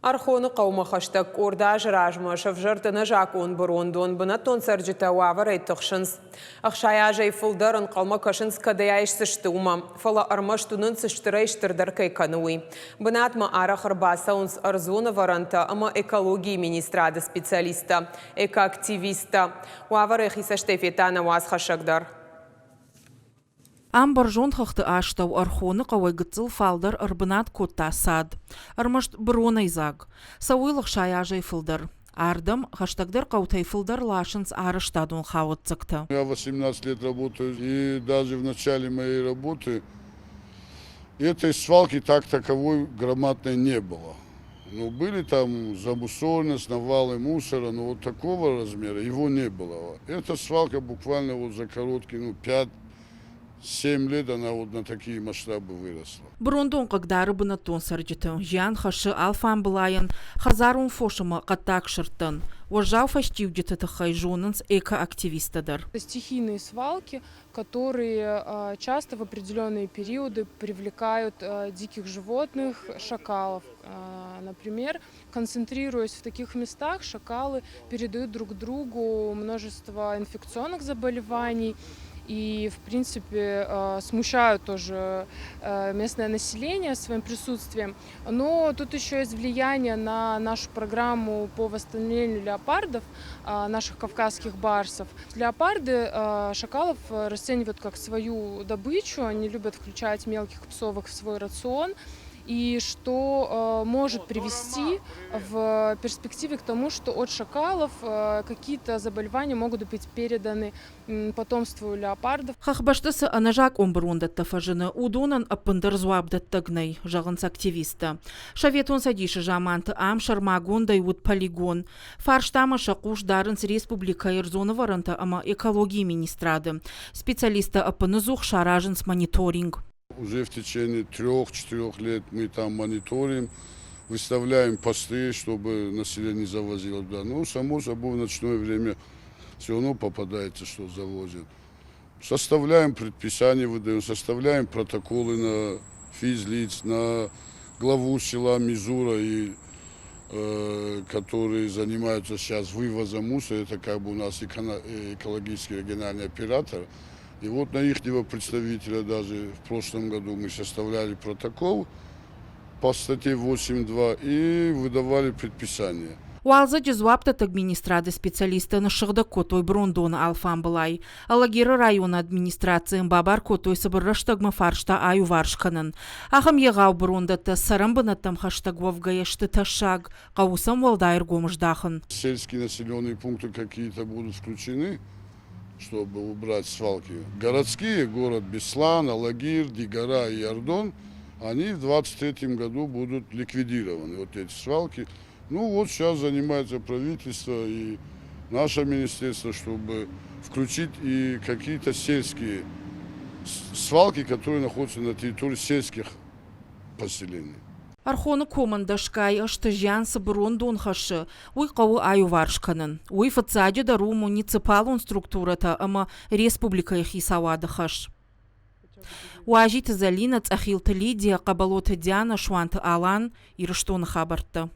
Ӕрхоны хъӕумӕ хӕстӕг къорд азы размӕ сӕвзӕрд ӕнӕзакъон бырондон. Бынӕттон цӕрджытӕ уавӕрӕй тыхсынц. 60 азӕй фылдӕр ӕнхъӕлмӕ кӕсынц, кӕд ӕй айсдзысты, уымӕ. Фӕлӕ ӕрмӕст уынынц, стырӕй-стырдӕр кӕй кӕны, уый. Бынатмӕ арӕх ӕрбацӕуынц ӕрдзон ӕвӕрӕнтӕ ӕмӕ экологийы министрады специалисттӕ, экоактивисттӕ. Уавӕр йӕхи цӕстӕй федта нӕ уацхӕссӕг дӕр. Ам бӕрзонд хӕхты астӕу Ӕрхоны хъӕуӕй гыццыл фалдӕр ӕрбынат кодта цад. Ӕрмӕст быронӕй дзаг. Цӕуы 60 азӕй фылдӕр. Ардӕм хӕстӕгдӕр хъӕутӕй фылдӕр ласынц арӕзтадон хауӕццӕгтӕ. Я 18 лет работаю, и даже в начале моей работы этой свалки так таковой громадной не было. Ну, были там замусоренность, навалы мусора, но вот такого размера его не было. Эта свалка буквально вот за короткий, ну, 5-7 лет она вот на такие масштабы выросла. Бырондон хъыгдары бынӕттон цӕрджыты, зиан хӕссы алфамбылайӕн, хӕдзарон фос ӕмӕ хъӕддаг сырдтӕн. Уӕззау фӕстиуджыты тыххӕй зонынц экоактивисттӕ дӕр. Стихийные свалки, которые часто в определенные периоды привлекают диких животных, шакалов. Например, концентрируясь в таких местах, шакалы передают друг другу множество инфекционных заболеваний и, в принципе, смущают тоже местное население своим присутствием. Но тут еще есть влияние на нашу программу по восстановлению леопардов, наших кавказских барсов. Леопарды шакалов расценивают как свою добычу, они любят включать мелких псовых в свой рацион и что может привести в перспективе к тому, что от шакалов какие-то заболевания могут быть переданы потомству леопардов. Хӕхбӕсты цы ӕнӕзакъон бырондӕттӕ фӕзыны, уыдонӕн ӕппындӕр дзуапдӕттӕг нӕй, зӕгъынц активисттӕ. Советон Цӕдисы заманты ам сӕрмагондӕй уыд полигон. Фарстамӕ сӕ хъус дарынц республикӕйы ӕрдзон ӕвӕрӕнтӕ ӕмӕ экологийы министрады. Специалисттӕ ӕппыныдзух саразынц мониторинг. Уже в течение 3-4 лет мы там мониторим, выставляем посты, чтобы население не завозило туда. Ну, само собой, в ночное время все равно попадается, что завозят. Составляем предписания, выдаем, составляем протоколы на физлиц, на главу села Мизура, и, которые занимаются сейчас вывозом мусора, это как бы у нас экологический региональный оператор. И вот на их представителя даже в прошлом году мы составляли протокол по статье 8.2 и выдавали предписание. Уалдзӕджы дзуапдӕттӕг министрады специалисттӕ ныссыгъдӕг кодтой брондоны алфамбылай. Алагиры районы администрацийӕн бабар кодтой цыбыр рӕстӕгмӕ фарста аиуварс кӕнын. Ахӕм егъау брондӕттӕ цӕрӕн бынӕттӕм хӕстӕг уӕвгӕйӕ сты тӕссаг, хъӕуы сӕм уӕлдай ӕргом здахын. Сельские населенные пункты какие-то будут включены, чтобы убрать свалки. Городские, город Беслан, Алагир, Дигора и Ардон, они в 2023 году будут ликвидированы, вот эти свалки. Ну вот сейчас занимается правительство и наше министерство, чтобы включить и какие-то сельские свалки, которые находятся на территории сельских поселений. Ӕрхоны комӕн дӕсгай ӕзты зиан цы бырондон хӕссы, уый хъӕуы аиуварс кӕнын. Уый фыццаджыдӕр у муниципалон структурӕтӕ ӕмӕ республикӕйы хицауады хӕс. Уазиты Зӕлинӕ, Цъӕхилты Лидия, Хъӕбӕлоты Дианӕ, Суанты Алан, Ирыстоны хабӕрттӕ.